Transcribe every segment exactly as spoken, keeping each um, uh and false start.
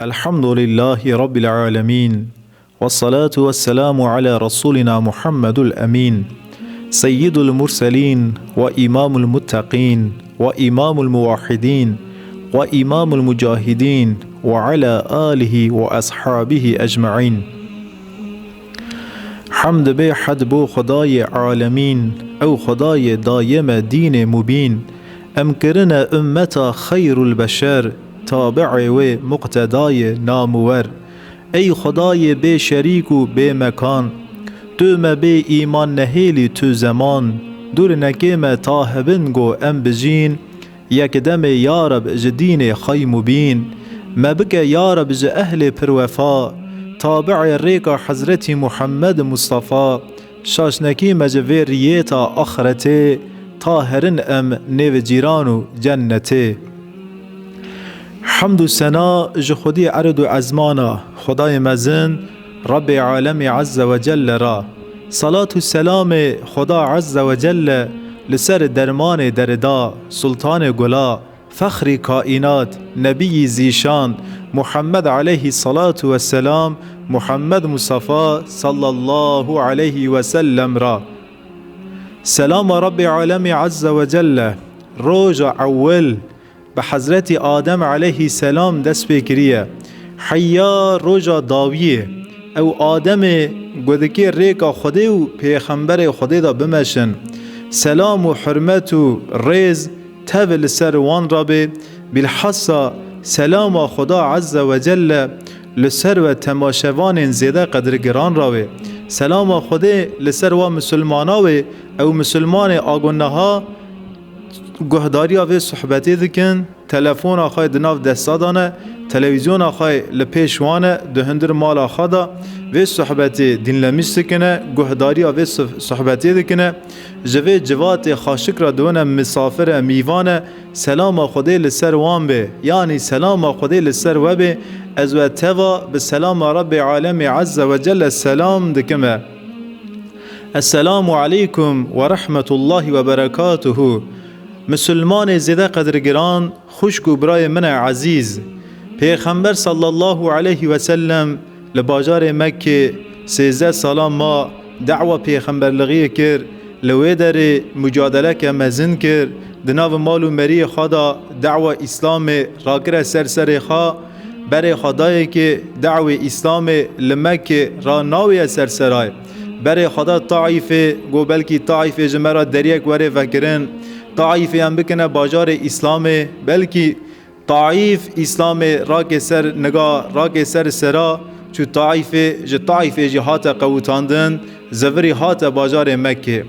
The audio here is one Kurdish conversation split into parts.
الحمد لله رب العالمين، والصلاة والسلام على رسولنا محمد الأمين، سيد المرسلين وإمام المتقين وإمام الموحدين وإمام المجاهدين وعلى آله وأصحابه أجمعين. Hemd bê hed bo Xwedayê alemîn, ew Xwedayê daye me dînê mubîn. Em kirine ummeta xeyrul beşer, tabi'ê wê muqtedayê namûwer. Ey Xwedayê bê şerîk û bê mekan, tu me bê îman nehêlî tu zeman, dûr nekê me ta hebin go em bijîn, yek demê ya Reb ji dînê xey mubîn. Me bike ya Reb ji ehlê pirwefa, tabi'ê rêka Hezretî Muhammed Mustafa, şaşnekî me ji vê riyê ta axretê, ta herin em nêv cîran û cennetê. Hemd û sena ji Xwedî erd û ezmana, Xwedayê mezin, Rebbê alemê Azze ve Celle ra. Salat û selamê Xweda Azze ve Celle li ser dermanê derida, Sultanê Gula, Fexrî kaînat, Nebiyî zîşan, Muhammed aleyhî salatu ve selam, Muhammed Mustafa sallallahu aleyhi ve sellem ra. Selama Rebbê alemê Azze ve Celle, roja ewil, bi Hezretî Adem aleyhî selam dest pê kiriye. Heya roja dawiyê, ew Ademê ku dikê rêka Xwedê û pêxemberê Xwedê de bimeşin. Selam û hurmet û rêz tev li ser wan re bê. Bilhassa selama Xweda Azze ve Celle li ser we temaşevanên zêde qedirgiran re bê. Selama Xwedê li ser wa misilmana wê, ew misilmanê ago niha guhdariya vê sohbetê dikin, telefona xwe di nav desta de ne, televîzyona xwe li pêş wan e, di hundir mala xwe de vê sohbetê dînlemîş dikine, guhdariya vê soh-, sohbetê dikine, ji vê civatê xaşik re dibine misafir e, mîvan e, selama Xwedê li ser wan bê, yanî selama Xwedê li ser we bê, ez we teva bi selama Rebbê alemê Azze ve Celle selam dikime. Esselamu aleykum ve rahmetullahi ve berekatuhu. Misilmanê zêde qedirgiran, xwişk û birayê min e ezîz. Pêxember sallallahu aleyhi ve sellem li bajarê Mekkê sêzdeh sala ma, da'wa pêxemberlixiyê kir, li wê derê mucadeleke mezin kir, di nav mal û meriyê xwe de da'wa Îslamê rakire ser serê xwe, berê xwe dayê kê da'wê Îslamê li Mekkê ra nawêye ser serayê. Berê xwe da Taîfê, got belkî Taîfê ji me re deriyek were vekirin. Taîfê em bikine bajarê Îslamê, belkî Taîf Îslamê rakê ser niga, rakê ser sera, çû Taîfê, ji Taîfê jî hate qewitandin, zivirî hate bajarê Mekkê.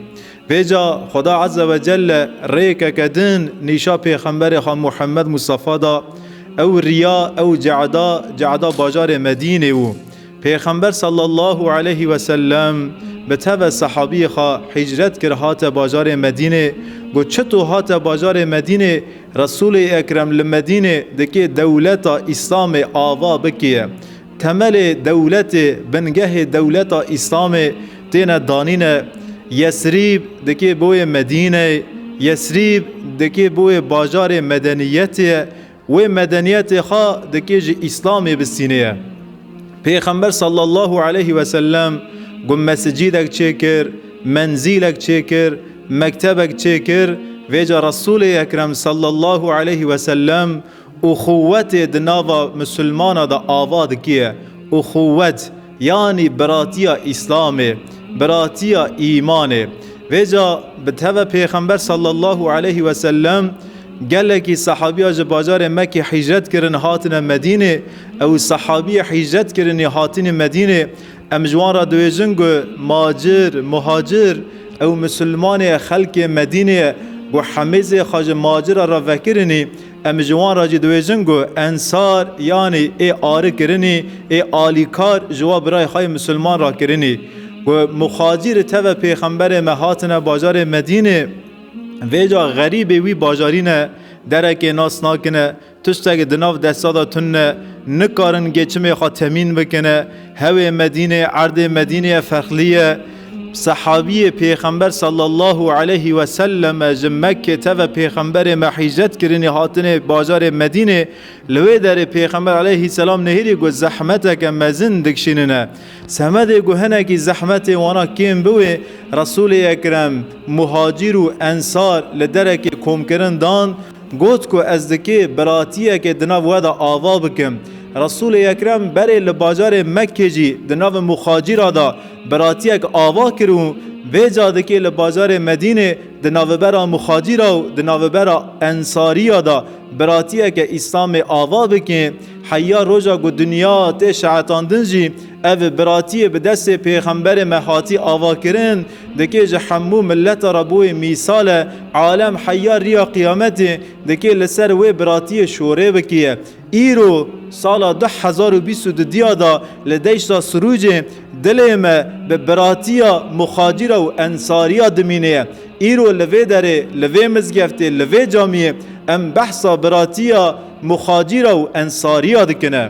Vêca Xweda Azze ve Celle rêkeke din nîşa Pêxemberê xwe Muhammed Mustafa da, ew riya, ew cehda, cehda bajarê Medînê bû. Pêxember sallallahu aleyhi ve sellem bi teve sehabiyê xwe hicret kir, hate bajarê Medînê. Got, çito hate bajarê Medînê, Resûlê Ekrem li Medînê dikê dewleta Îslamê ava bikiye. Temelê dewletê, bingehê dewleta Îslamê têne danîne. Yesrîb dikê boyê Medînê, Yesrîb dikê boyê bajarê medeniyetê ye. Wê medeniyetê xwe dikê ji Îslamê bistînê ye. Pêxember sallallahu aleyhi ve sellem got mescîdek çêkir, menzîlek çêkir, mektebek çêkir, vêca Resûlê Ekrem sallallahu aleyhi ve sellem uxuwetê di nava misilmana de ava dikiye. Uxuwet, yanî biratiya Îslamê, biratiya îmanê. Vêca bi teve Pêxember sallallahu aleyhi ve sellem gelekî sehabiya ji bajarê Mekkê hicret kirin, hatine Medînê. Ew sehabiyê hicret kirinî hatinî Medînê, em ji wan re dibêjin ku macir, muhacir, ew misilmanê ye, xelkê Medînê ye, ku hemêzê xwe ji macira re vekirinî, em ji wan re jî dibêjin ku ensar, yanî ê ari kirinî, ê alîkar ji wa birayê xwe yê misilman re kirinî. Ku muhacir teve Pêxemberê me hatine bajarê Medînê, vêca xerîbê wî bajarî ne, derekê nas nakine, tiştek di nav desta de tune, nikarin geçimê xwe temîn bikine. Hewê Medînê, erdê Medînê ye, ferqlî ye. Sehabiyê Pêxember sallallahu aleyhi ve selleme ji Mekkê teve Pêxemberê me hîcret kirinî hatinê bajarê Medînê, li wê derê Pêxember aleyhisselam nihêrî ku zehmeteke mezin dikişînine. Semedê ku hinekî zehmetê wana kêm biwê, Resûlê Ekrem muhacîr û ensar li derekê komkirin dan, got ku ez dikê biratiyekê di nav we de ava bikim. Resûlê Ekrem berê li bajarê Mekkê jî di nav muhacîra de biratiyek ava kir û vêca dikê li bajarê Medînê di navbera muhacîra û di navbera ensariya de biratiyeke Îslamê ava bike. Heya roja ku dinya tê şehetandin jî ev biratiyê bi destê Pêxemberê me hatî avakirin, dikê ji hemû mileta re bûyê mîsal e, alem heya riya qiyametê dikê li ser wê biratiyê şorê bikiye. Îro sala du hezar û bîst û dudiya de li deşta Sirûcê dilê me bi biratiya muhacîra û ensariya dimîne ye. Îro li vê derê, li vê mizgeftê, li vê camiyê em behsa biratiya muhacîra û ensariya dikine.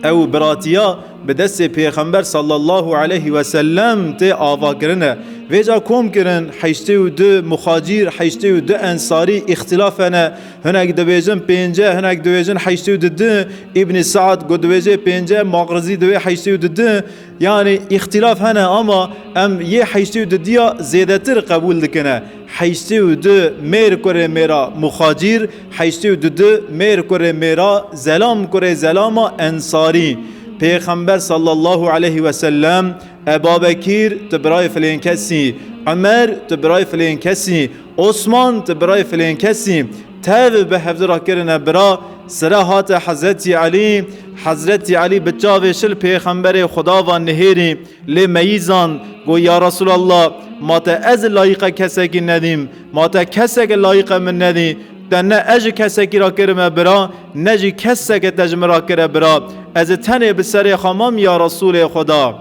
Ew biratiya bi destê Pêxember sallallahu aleyhi ve sellem tê avakirine. Vêca kom kirin heştê û du muhacîr, heştê û du ensarî îxtilaf hene. Hinek dibêjin pênce, hinek dibêjin heştê û du. Îbnî Sa'd ku dibêje pênce, Maqrizî dibê heştê û du. Yanî îxtilaf hene ama em yê heştê û dudiya zêdetir qebûl dikine. Heştê û du mêr kurê mêra muhacîr, heştê û du mêr kurê mêra zelam kurê zelama ensarî. Pêxember sallallahu aleyhi ve sellem, Ebabekîr tu birayê filên kesî, Emer tu birayê filên kesî, Osman tu birayê filên kesî, tev bi hevdi re kirine bira, sira hate Hezretî Elî, Hezretî Elî bi çavê şil Pêxemberê Xuda va nihêrî, lê meyîzan, got, ya Resulallah, ma te ez layiqe kesekî nedîm, ma te keseke layiqe min nedî, te ne ez ji kesekî re kirime bira, ne jî keseke te ji min re kire bira. Ez ê tenê bi serê xwe mam ya Resulê Xuda.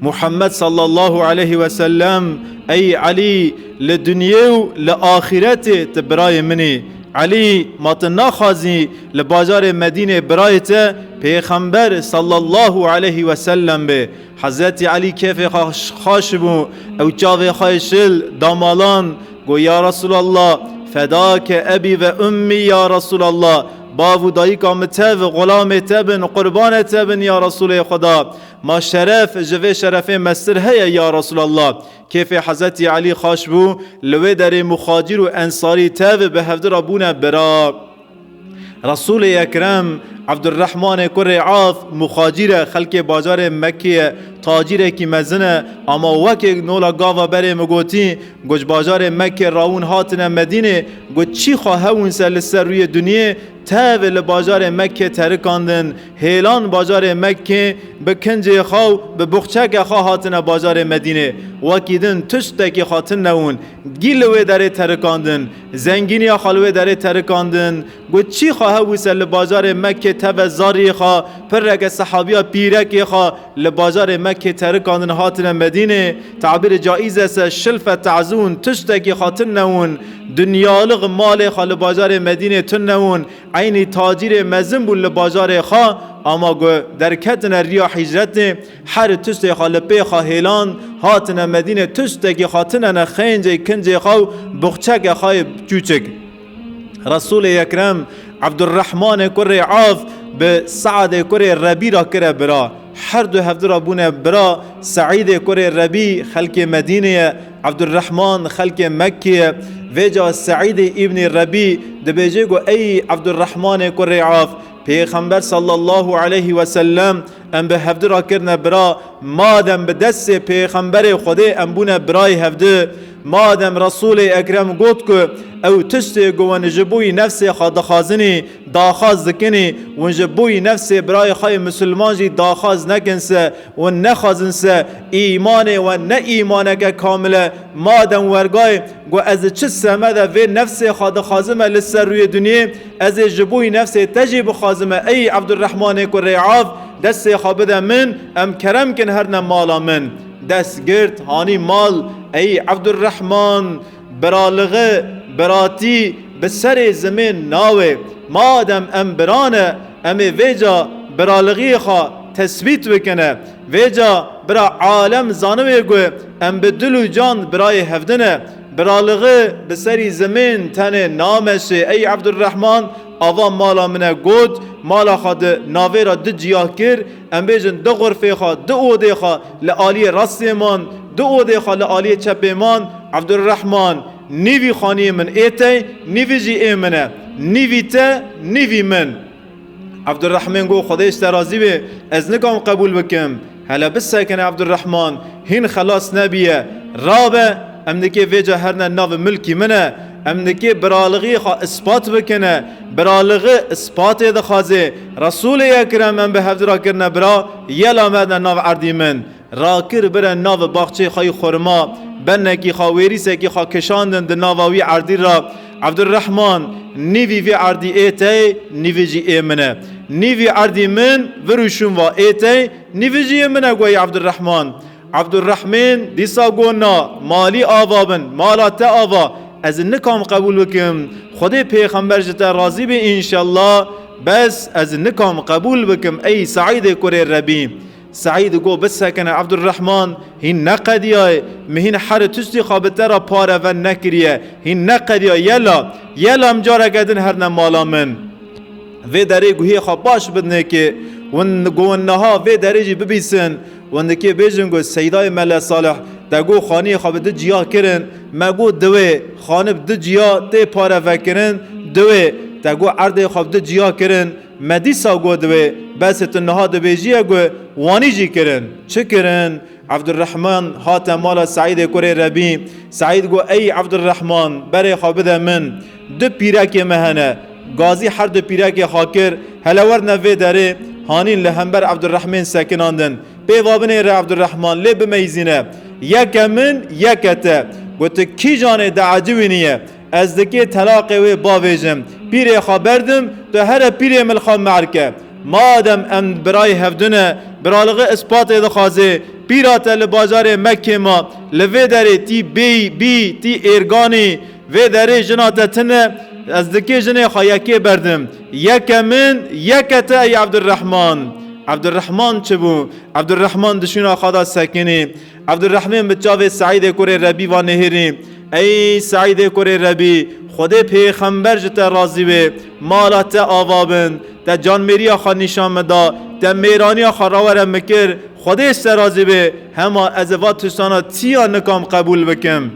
Muhammed sallallahu aleyhi ve sellem, ey Elî, li dinyê û li axîretê tu birayê min î. Elî, ma tu naxwazî li bajarê Medînê birayê te Pêxember sallallahu aleyhi ve sellem be? Hezretî Elî kêfê xwe xaş bû, ew çavê xwe şil damalan, got, ya Resulallah, fedake ebî ve ummî ya Resulallah, bav û dayika min tev, xulamê te bin, qurbanê te bin ya Resulê Xuda. Ma şeref ji vê şerefê mestir heye ya Resulallah? Kêfê Hezretî Elî xaş bû, li wê derê muhacîr û ensarî tev bi hevdi re bûne bira. Resûlê Ekrem, Ebdurrehmanê kurê Af, muhacîr e, xelkê bajarê Mekkê ye, tacîrekî mezin e, ama wekê nola gava berê min gotî, got, ji bajarê Mekkê rawûn hatine Medînê, got, çî xwe hewûn se li ser rûyê dinyê, tev li bajarê Mekkê terikandin, hêlan bajarê Mekkê bi kincê xwe û bi buxçeke xwe hatine bajarê Medînê. Wekî din tiştekî xwe tune wûn. Gî li wê derê terikandin, zengîniya xwe li wê derê terikandin. Got, çî xwe hewise li bajarê Mekkê teve zariyê xwe, pirreke sehabiya pîrekê xwe li bajarê Mekkê terikandin hatine Medînê. Tabîrê caiz e se şilfe tazûn, tiştekî xwe tune wûn. Dinyalix malê xwe li bajarê Medînê tune wûn. Eynî tacîrê mezin bûn li bajarê xwe, ama ku derketine riya hîcretê, her tiştê xwe li pê xwe hêlan, hatine Medînê, tiştekî xwe tune ne, xêncê kincê xwe û buxçeke xwe yê çûçik. Resûlê Ekrem, Ebdurrehmanê kurê Af bi Seadê kurê Rebî re kire bira. Her du hevdi re bûne bira. Seîdê kurê Rebî xelkê Medînê ye, Ebdurrehman xelkê Mekkê ye. Vêca Seîdê îbnî Rebî dibêje ku, ey Ebdurrehmanê kurê Af, Pêxember sallallahu aleyhi ve sellem em bi hevdi re kirine bira, madem bi destê Pêxemberê Xwedê em bûne birayê hevdi, madem Resûlê Ekrem got ku ew tiştê ku wan ji bo yî nefsê xwe dixwazinî, daxwaz dikinî, hûn ji bo yî nefsê birayê xwe yê misilman jî daxwaz nekin se, hûn nexwazin se, îmanê we ne îmaneke kamil e, madem wergayê ku ez çi semede vê nefsê xwe dixwazime li ser rûyê dinyê, ez ê ji bo yî nefsê te jî bixwazime, ey Ebdurrehmanê kurê Av, destê xwe bide min, em kerem kin herne mala min. Dest girt, hanî mal, ey Ebdurrehman, Biralixî, biratî bi serê zimên nawe. Madem em bira ne, em ê vêca biralixiyê xwe tesbît bikine. Vêca bira alem zanibe ku em bi dil û can birayê hevdin e. Biraliği bi serî zimên tenê nameşê. Ey Evdurrehman, ava mala min e got, mala xwe di navê re du ciyah kir, em bêjin du xurfê xwe, du odê xwe li aliyê rastê man, du odê xwe li aliyê çepê man. Evdurrehman, nîvî xaniyê min ê te, nîvî jî ê min e. Nîvî te, nîvî min. Evdurrehmên got, Xwedê ji te razî be, ez nikam qebûl bikim. Hele bisekine Evdurrehman, hîn xelas nebiye. Rabe, em nikê vêca herne nav milkî min e. Em nikê biralixî xwe ispat bikine. Biralixî ispatê dixwaze. Resûlê Ekrem em bi hevdira kirine bira, yela me de nav erdî min. Rakir bire nav baxçê xwe yî xurma, benekî xwe, wêrîsekî xwe kişandin di nava wî erdî re. Evdurrehman, nîvî vê erdî ê te ye, nîvî jî ê min e. Nîvî erdî min, vir û şûn va ê te ye, nîvî jî ê min e, goyî Evdurrehman. Evdurrehmên dîsa got, na, malî ava bin, mala te ava, ez nikam qebûl bikim. Xwedê pêxember ji te razî be înşellah, bes ez nikam qebûl bikim, ey Seîdê kurê Rebî. Seîd got, bisekine Evdurrehman, hîn neqediyaye, min hîn herî tiştî xwe bi te re pare ve nekiriye, hîn neqediyaye, yela, yela em careke din herne mala min. Vê derê guhê xwe baş bidinê ki, win got, win niha vê derê jî bibîsin, win dikê bêjin got, Seydayê Mele Salih, te got xaniyê xwe bi du ciya kirin, me got diwê, xani bi du ciya tê pare vekirin, diwê, te got erdê xwe bi du ciya kirin, me dîsa got divê, bes tu niha dibêjiye got, wanî jî kirin. Çi kirin? Evdurrehman hate mala Seîdê kurê Rebî. Seîd got, ey Evdurrehman, berê xwe bide min. Du pîrekê me hene. Gazî her du pîrekê xwe kir. Hele werne vê derê, hanîn li hember Evdurrehmên sekinandin. Pê va binêre Evdurrehman, lê bimeyzîne. Yeke min, yeke te. Got, tu kîjanê diecibîniye? Ez dikê telaqê wê bavêjim. Pîrê xwe berdim, tu here pîrê min li xwe merke. Madem em birayê hevdin e, biralixî ispatê dixwaze, pîra te li bajarê Mekkê ma, li vê derê tî bêy, bî, tî êrganî, vê derê jina te tune, ez dikê jinê xwe yekê berdim. Yeke min, yeke te ey Evdurrehman. Evdurrehman çi bû? Evdurrehman di şûna xwe de sekinî. Evdurrehmên bi çavê Seîdê kurê Rebî va nihêrî. Ey Seîdê kurê Rebî, Xwedê pêxember ji te razî be, mala te ava bin, te canmêriya xwe nîşan min da, te mêraniya xwe rawere min kir, Xwedê ji te razî be, hema ez ê va tiştana tiya nikam qebûl bikim.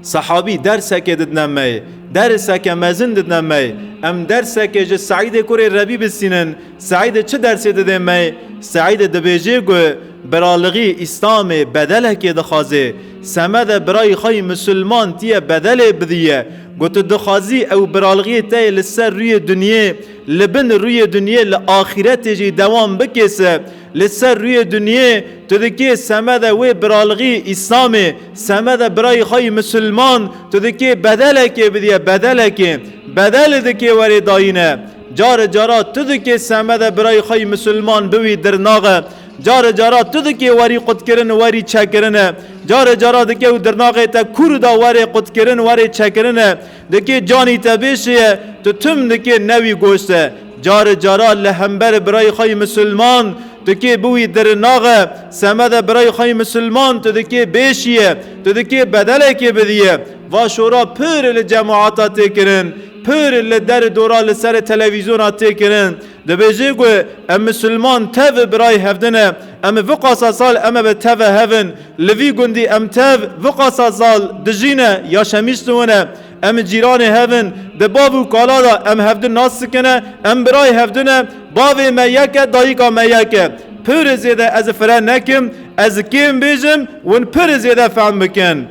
Sehabî dersekê didine me, derseke mezin didine me. Em dersekê ji Seîdê kurê Rebî bistînin. Seîdê çi dersê didê me? Seîdê dibêje ku biralixî Îslamê bedelekê dixwaze. Semede birayî xwe yî misilman tiye bedelê bidiye. Ku tu dixwazî ew biralixiyê te yê li ser rûyê dinyê, li bin rûyê dinyê li axîretê jî dewam bikê se, li ser rûyê dinyê tu dikê semede wê biralixî Îslamê, semede birayî xwe yî misilman, tu dikê bedelekê bidiye, bedelekê. Bedel dikê werê dayîne. Carê cara tu dikê semede birayî xwe yî misilman biwî dirnaxe. Carê cara tu dikê werî qutkirin, werî çekirine. Carê cara dikê ew dirnaxê te kûr da werê qutkirin, werê çekirine. Dikê canî te bêşiye, tu tim dikê newî goşte. Carê cara li hember birayî xwe yî misilman, tu kê biwî dirnaxe, semede birayî xwe yî misilman, tu dikê bêşiye, tu dikê bedelekê bidiye. Va şora pir li cemaata tê kirin, pir li der dora li ser televîzyona tê kirin. Dibêje ku em misilman tev birayî hevdin e, em viqasa sal em ê bi teve hevin, li vî gundî em tev viqasa sal dijîne, yaşamış dibine, em cîranê hevin, di bav û kala de em hevdin nas dikine, em birayî hevdin e, bavê me yek e, dayika me yek e. Pir zêde ez fire nekim, ez kêm bêjim, win pir zêde fehm bikin.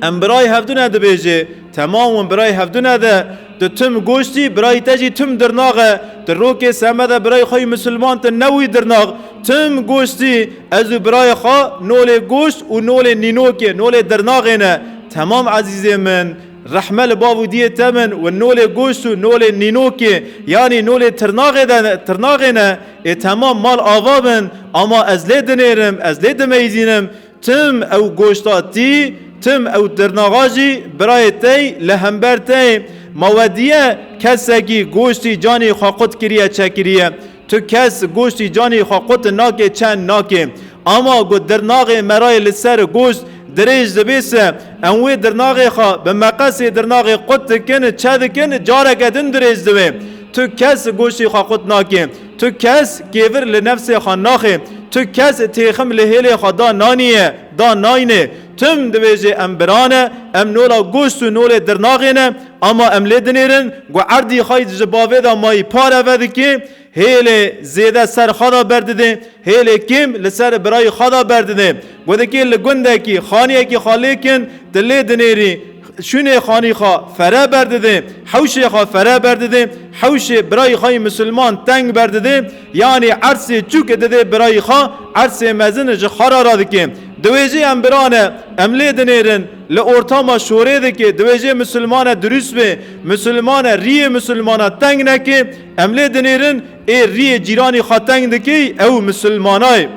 Em birayî hevdû ne dibêjê, temam win birayî hevdû ne de, tu tim goştî, birayî te jî tim dirnax e, tu rokê semede birayî xwe yî misilman tu newî dirnax, tim goştî, ez û birayê xwe nolê goşt û nolê nînokê, nolê dirnaxê ne. Temam ezîzê min, rehme li bav û diyê te bin, win nolê goşt û nolê nînokê, yanî nolê tirnaxê de, tirnaxê ne, ê temam mal ava bin, ama ez lê dinêrim, ez lê dimeyzînim, Tim ew goşta tî, tim ew dirnaxa jî birayê tey li hember tey. Ma we diye kesekî goştî canî xwe qut kiriye, çekiriye. Tu kes goştî canî xwe qut nake, çend nake. Ama ku dirnaxê merayê li ser goşt dirêj dibe se, em wê dirnaxê xwe bi meqesê dirnaxê qut dikin, çe dikin, careke din dirêj dibe. Tu kes goştî xwe qut nake. Tu kes kêvir li nefsê xwe naxê. Tu kes têxim li hêlê xwe da naniye, da nayne. Tim dibêje em birane, em nola goşt û nolê dirnaxê ne, ama em lê dinêrin, ku erdî xwe ji bavê de mayî pare vedike, hêlê zêde ser xwe de berdide, hêlê kêm li ser birayî xwe de berdide. Ku dikê li gundekî, xaniyekî xwe lê kin, tu lê dinêrî, şûnê xanî xwe fere berdide, hewşê xwe fere berdide, hewşê birayî xwe yî misilman teng berdide, yanî ersê çûk dide birayî xwe, ersê mezin ji xwe re radike. Diwêjê em birane, em lê dinêrin, li ortama şorê dike, diwêjê misilmane dirûst be, misilmane riyê misilmana teng neke, em lê dinêrin, ê riyê cîranî xwe teng dikey, ew misilmanay.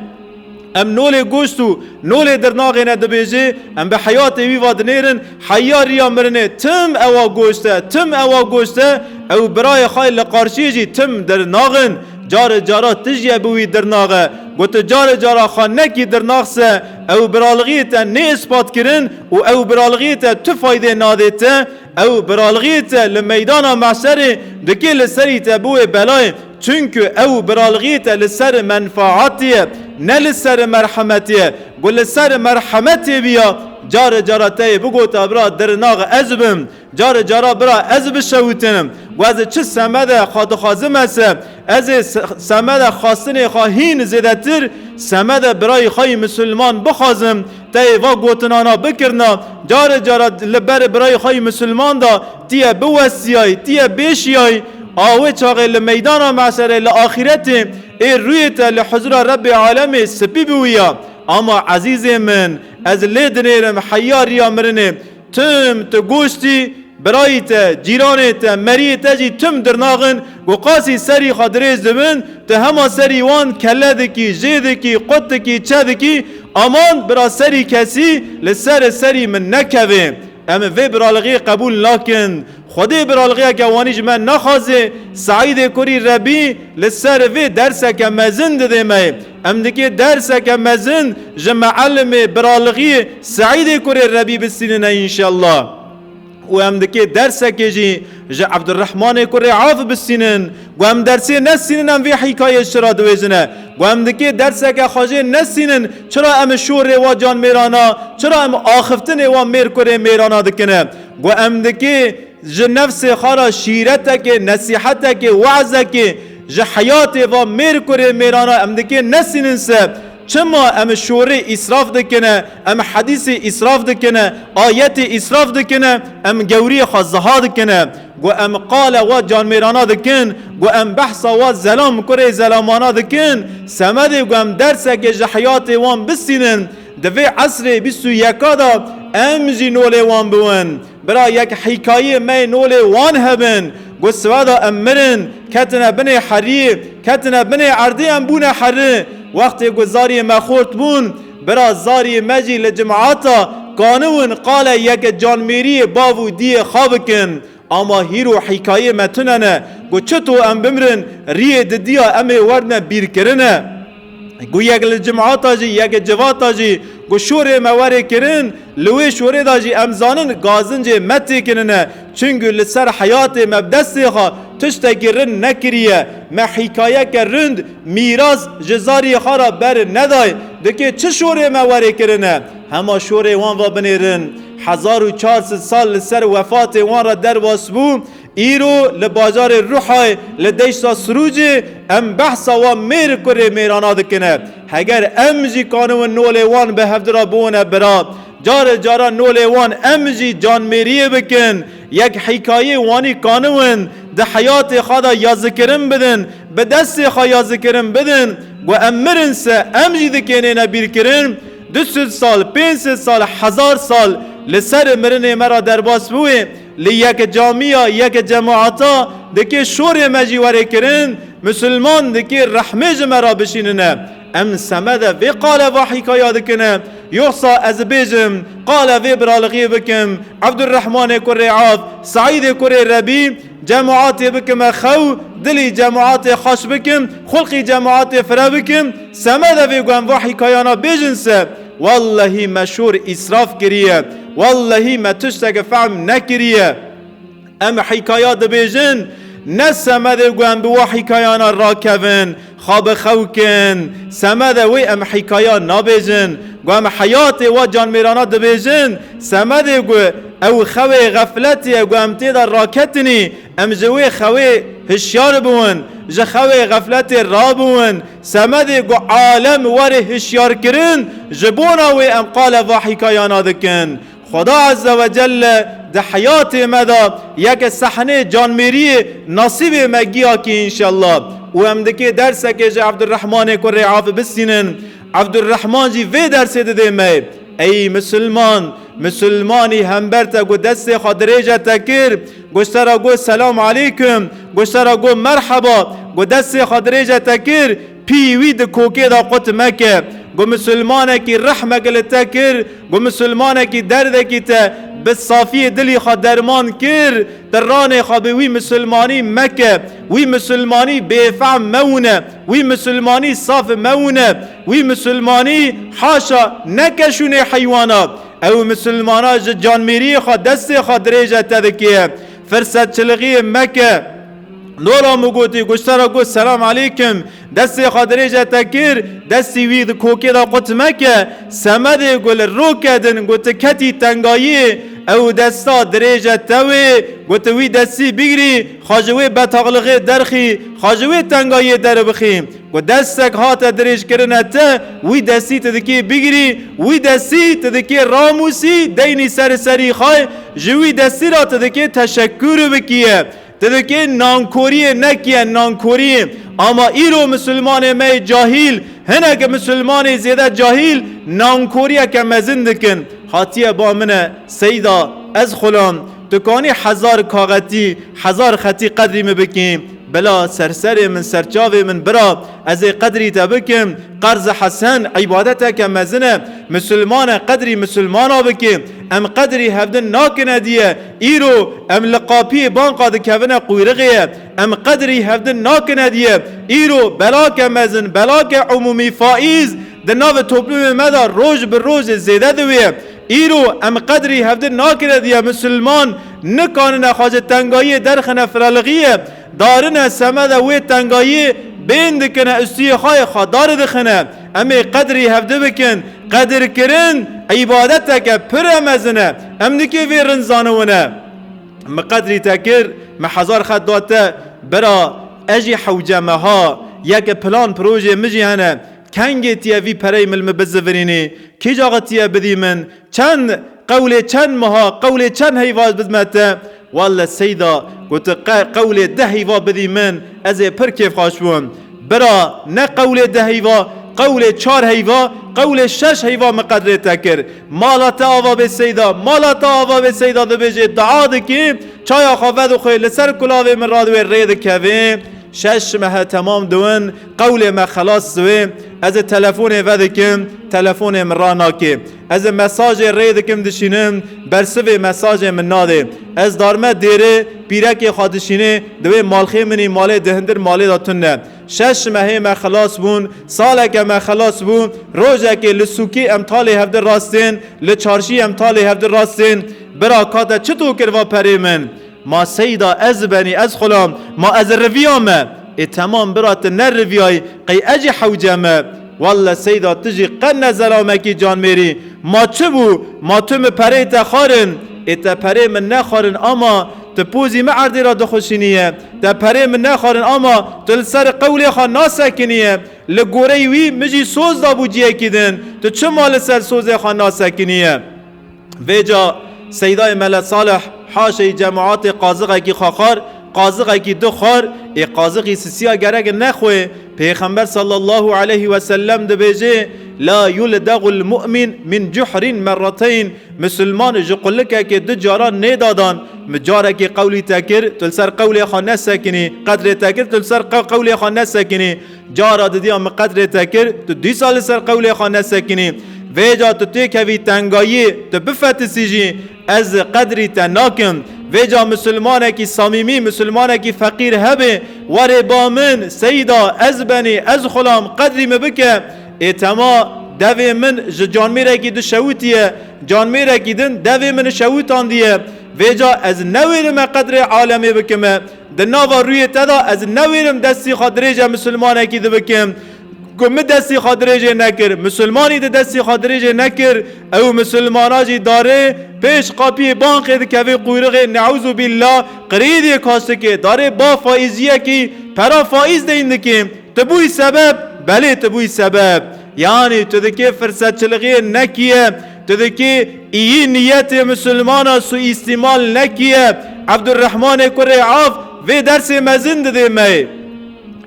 Em nolê goşt û nolê dirnaxê ne dibêjê, em bi heyatê wî va dinêrin, heya riya mirinê, tim ewa goşt e, tim ewa goşt e, ew birayê xwe li qarşiyê jî tim dirnax in, carê cara tijî ye bi wî dirnax e. Ku tu carê cara xwe nekî dirnax se, ew biralixiyê te nê ispat kirin û ew biralixiyê te tu faydê nadê te, ew biralixiyê te li meydana mehşerê dikê li serî te biwê belayê. Çunku ew biralixiyê te li ser menfaatê ye, ne li ser merhemetê ye. Ku li ser merhemetê biya, carê cara te yê bigota bira dirnax ez bim. Carê cara bira ez bişewitinim. Ku ez çi semede xwe dixwazim ez e, ez ê se-, semede xwestinê xwe hîn zêdetir, semede birayî xwe yî misilman bixwazim, te yê va gotinana bikirina, carê cara li ber birayî xwe yî misilman da, tiye biwestiyayî, tiye bêşiyayî, a wê çaxê li meydana mehşerê, li axîretê, ê rûyê te li huzura Rebbê alemê spî biwîya. Ama ezîzê min, ez lê dinêrim heya riya mirinê, tim tu goştî, birayî te, cîranê te, meriyê te jî tim dirnaxin, ku qasî serî xwe dirêj dibin, tu hema serî wan kelle dikî, jê dikî, qut dikî, çe dikî, aman bira serî kesî li ser serî min nekeve. Em vê biralixiyê qebûl nakin. Xwedê biralixiyeke wanî ji me naxwaze, Seîdê kurî Rebî li ser vê derseke mezin didê me. Em dikê derseke mezin ji meelimê biralixiyê Seîdê kurê Rebî bistînine înşellah. Û em dikê dersekê jî ji Ebdurrehmanê kurê Af bistînin. Ku em dersê nestînin, em vê hîkayê ji çira diwêjine. Ku em dikê derseke xwe jê nestînin, çira em şorê wa canmêrana, çira em axiftinê wa mêr kurê mêrana dikine. Ku em dikê ji nefsê xwe re şîretekê, nesîhetekê, weezekê, ji heyatê va mêr kurê mêrana em dikê nesînin se, çima em şorê îsraf dikine, em hedîsê îsraf dikine, ayetê îsraf dikine, em gewriyê xwe ziha dikine. Ku em qala wa canmêrana dikin, ku em behsa wa zelam kurê zelamana dikin, semedê ku em dersekê ji heyatê wan bistînin, di vê esrê bîst û yeka de em jî nolê wan biwin. Bira yek hîkayê me yê nolê wan hebin. Got, siweda em mirin, ketine binê heriyê, ketine binê erdê, em bûne heri. Wextê ku zariyê me xort bûn, bira zariyê me jî li cimata kaniwin qale yeke canmêriyê bav û diyê xwe bikin. Ama hîro hîkayê me tune ne. Got, çito em bimrin, riyê didiya em ê werdine bîrkirine. Ku yek li cimata jî, yek civata jî, ku şorê me were kirin, li wê şorê de jî em zanin gazincê me têkinine. Çunku li ser heyatê me bi destê xwe tiştekî rind nekiriye. Me hîkayeke rind, mîras ji zariyê xwe re ber nedayê. Dikê çi şorê me were kirine? Hema şorê wan ve binêrin. Hezar û çar sed sal li ser wefatê wan re derbas bû. Îro li bajarê Ruhayê, li deşta Sirûcê, em behsa wan mêr kurê mêrana dikine. Heger em jî kaniwin nolê wan bi hevdira biwine bira, carê cara nolê wan em jî canmêriyê bikin. Yek hîkayê wanî kaniwin di heyatê xwe de yazikirin bidin, bi destê xwe yazikirin bidin. Ku em mirin se, em jî dikênêne bîrkirin. Du sed sal, pênc sed sal, hezar sal li ser mirinê me re derbas bûye. Li yek camiya, yek cemaata dikê şorê me jî were kirin, misilman dikê rehmê ji me re bişînine. Em semede vê qale va hîkaya dikine, yoxsa ez bêjim, qale vê biralixiyê bikim, Evdurrehmanê kurê Av, Seîdê kurê Rebî, cemaatê bikime xew, dilî cemaatê xweş bikim, xulqî cemaatê fire bikim, semede vê ku em va hîkayana bêjin se, wellehî me şor îsraf kiriye, wellehî me tişteke fehm nekiriye. Em hîkaya dibêjin, ne semedê ku em bi wa hîkayana rakevin, xwe bi xew kin, semede wê em hîkaya nabêjin. Ku em heyatê wa canmêrana dibêjin, semedê ku ew xewê xefletê ye ku em tê de raketinî, em ji wê xewê hişyar biwin, ji xewê xefletê rabiwin, semedê ku alem were hişyarkirin, ji bona wê em qale va hîkayana dikin. Xweda Azze ve Celle di heyatê me de yeke sehnê canmêriyê nasîbê me giya kî înşellah. Û em dikê dersekê ji Evdurrehmanê kurê Avf bistînin. Evdurrehman jî vê dersê didê me. Ey misilman, misilmanî hember te ku destê xwe dirêje te kir, goştera got selam aleykum, goştera got merheba, ku destê xwe dirêje te kir, pî wî di kokê de qut meke. Ku misilmanekî rehmek li te kir, ku misilmanekî derdekî te bi safiyê dilî xwe derman kir, tu ranê xwe bi wî misilmanî meke. Wî misilmanî bêfehm mewine, wî misilmanî saf mewine, wî misilmanî haşa neke şûnê heywana. Ew misilmana ji canmêriyê xwe destê xwe dirêje te dike. Firsetçilixiyê meke. Nola min gotî, goştera got selam aleykum, destê xwe dirêje te kir, destî wî di kokê de qut meke, semedê ku li roke din ku tu ketî tengayiyê, ew desta dirêje te wê, ku tu wî destî bigirî, xwe ji wê betaxlixê derxî, xwe ji wê tengayiyê derbixî. Ku destek hate dirêjkirine te, wî destî tu dikê bigirî, wî destî tu dikê ramûsî, deynî ser serî xwe, ji wî destî ra tu dikê teşekkûr bikiye. Tu dikê nankoriyê nekiye, nankoriyê. Ama îro misilmanê me yê cahîl, hineke misilmanê zêde cahîl, nankoriyeke mezin dikin. Hatiye ba min e, Seyda, ez xulam, tu kanî hezar kaxetî, hezar xetî qedrî min bikî. Bila serserê min, serçavê min, bira, ez ê qedrî te bikim. Qerz hesen îbadeteke mezin e. Misilman e, qedrî misilmana bike. Em qedrî hevdin nakine diye. Îro em li qapiyê banka dikevine quyrixê ye. Em qedrî hevdin nakine diye. Îro belake mezin, belake umûmî faîz di navê toplumê me de roj bi rojê zêde diwê. Îro em qedrî hevdin nakine diye misilman nikanine xwe ji tengayiyê derxine firelixiyê, darine semede wê tengayiyê bên dikine ustiyê xwe yê xwe dar dixine. Em ê qedrî hevdi bikin. Qedirkirin îbadeteke pir e mezin e. Em dikê vê rind zaniwine. Min qedrî te kir, min hezar xet da te, bira, ez jî hewce me ha, yeke plan projê min jî hene. Kengê tiye vî perey min li min bizivirînî? Kî caxa tiye bidî min? Çend qewlê çend meha, qewlê çend heyva bidme te? Welle Seyda, ku tu qe-, qewlê deh heyva bidî min, ez ê pir kêfxweş bûm. Bira, ne qewlê deh heyva, qewlê çar heyva, qewlê şeş heyva min qedrê te kir. Mala te ava bê Seyda, mala te ava bê Seyda dibêjê, dua dikî, çaya xwe vedixwê, li ser kulavê min radiwê rê dikevê. Şeş mehe temam diwin, qewlê me xelas diwê. Ez ê telefonê vedikim, telefonê min ranakê. Ez ê mesajê rê dikim dişînim, bersivê mesajê min nadê. Ez darme dêrê, pîrekê xwe dişînê, diwê malxê min î malê di hindir malê de tune. Şeş mehê me xelas bûn, saleke me xelas bû, rojekê li sûkê em talê hevdi rastên, li çarşî em talê hevdi rastên. Bira, ka te çito kir va perê min? Ma Seyda, ez benî, ez xulam, ma ez riviyame? Ê temam bira, tu neriviyayî, qey ez jî hewce me. Welle Seyda, tu jî qe ne zelamekî canmêrî. Ma çi bû? Ma tu mi pereyê te xwarin? Ê te perê min nexwarin ama tu pozî mi erdê re dixuşîniye. Te perê min nexwarin ama tu li ser qewlê xwe nasekiniye. Li goreyî wî min jî soz dabû ciyekî din. Tu çima li ser sozê xwe nasekiniye? Vêca Seydayê Mele Salih haşeyî cemaatê qazixekî xwe xwar, qazixekî du xwar, ê qazixî sisiya gerek nexwê. Pêxember sallallahu aleyhi ve sellem dibêje, "La yuldaxul mu'min min cuhrin merrateyn." Misilman ji qulikekê du caran nêdadan. Mi carekê qewlî te kir, tu li ser qewlê xwe nesekinî. Qedrê te kir, tu li ser qe-, qewlê xwe nesekinî. Cara didiya min qedrê te kir, tu dîsa li ser qewlê xwe nesekinî. Vêca tu têkevî tengayiyê, tu bifetisî jî, ez qedrî te nakim. Vêca misilmanekî samîmî, misilmanekî feqîr hebe, were ba min, seyda, ez benî, ez xulam, qedrî min bike. Ê tema devê min ji canmêrekî dişewitiye, canmêrekî din devê min şewitandiye. Vêca ez newêrime qedrê alemê bikime. Di nava rûyê te de ez newêrim destî xwe dirêje misilmanekî dibikim. Ku min destî xwe dirêjê nekir, misilmanî di destî xwe dirêjê nekir, ew misilmana jî darê pêş qapiyê banqê dikeve quyrixê, neûzubîllah, qirîdê kaştikê, darê ba faîziyekî pera faîz deyn dikê. Tu bûyî sebeb? Belê, tu bûyî sebeb. Yanî tu dikê firsetçilixiyê nekiye, tu dikê îyî niyetê misilmana suîstîmal nekiye. Evdurrehmanê kurê Af vê dersê mezin didê me.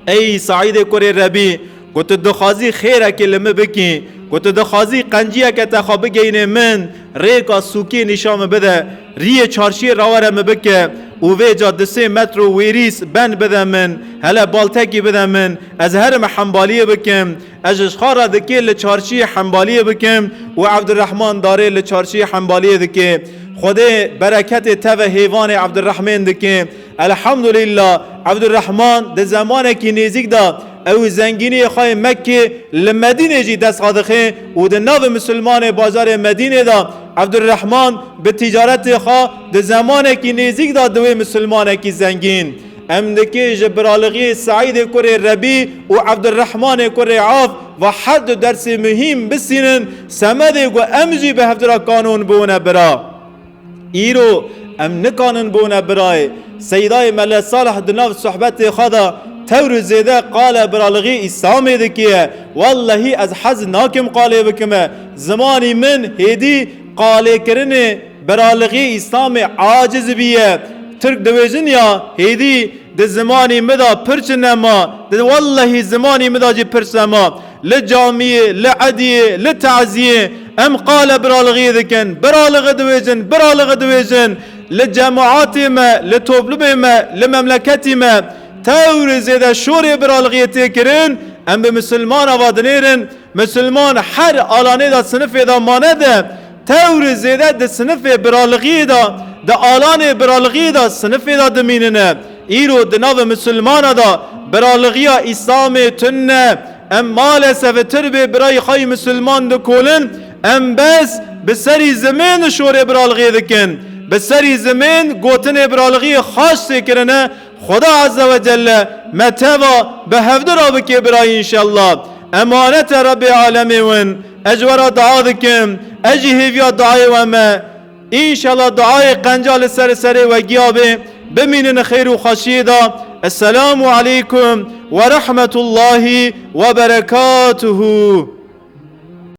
Ey Saîdê kurê Rebî, ku tu dixwazî xêrekê li min bikî, ku tu dixwazî qenciyeke te xwe bigeyînê min, rêka sûkê nîşan min bide, riyê çarşiyê rawere min bike û vêca du sê metro wêrîs ben bide min, hele baltekî bide min, ez herime hembaliyê bikim. Ez ji xwe re dikê li çarşiyê hembaliyê bikim û Evdurrehman darê li çarşiyê hembaliyê dike. Xwedê bereketê te ve hêvanê Evdurrehmên dike. Elhamdulillah, Evdurrehman di zemanekî nêzîk de ew zengîniyê xwe yê Mekkê li Medînê jî dest xwe dixe û di nav misilmanê bajarê Medînê de Evdurrehman bi tîcaretê xwe di zemanekî nêzîk de diwê misilmanekî zengîn. Em dikê ji biralixiyê Seîdê kurê Rebî û Evdurrehmanê kurê Af ve her du dersê muhîm bisînin, semedê ku em jî bi hevdira kanûn bûne bira. Îro em nikanin bûne birayê. Seydayê Mele Salih di nav sohbetê xwe de tewr û zêde qale biralixî Îslamê dikiye. Wellehî ez hez nakim qalê bikime. Zimanî min hêdî qalêkirinê biralixî Îslamê aciz biye. Tirk dibêjin ya hêdî di zimanî min de pirç nema. Di wellehî zimanî min de jî pirç nema. Li camiyê, li ediyê, li taziyê em qale biralixiyê dikin. Biralixi dibêjin, biralixi dibêjin. Li cemaatê me, li toplumê me, li memleketî me tewr zêde şorê biralixiyê tê kirin. Em bi misilmana va dinêrin. Misilman her alanê de sinifê de mane de tewr zêde di sinifê biralixiyê de, di alanê biralixiyê de sinifê de dimînine. Îro di nav misilmana de biralixiya Îslamê tune. Em malesef tirbê birayî xwe yî misilman dikolin. Em bes bi serî zimên şorê biralixiyê dikin. Bi serî zimên gotinê biralixiyê xaş tê kirine. Xweda Azze ve Celle me teva bi hevdira bike birayî înşellah. Emanete Rebbê alemê win. Ez ji we re dua dikim. Ez jî hêviya duayê we me. Înşellah duayê qenca li ser serê we giya bê. Bimînin xêr û xweşiyê de. Esselamu aleykum ve rahmetullahi ve berekatuhu.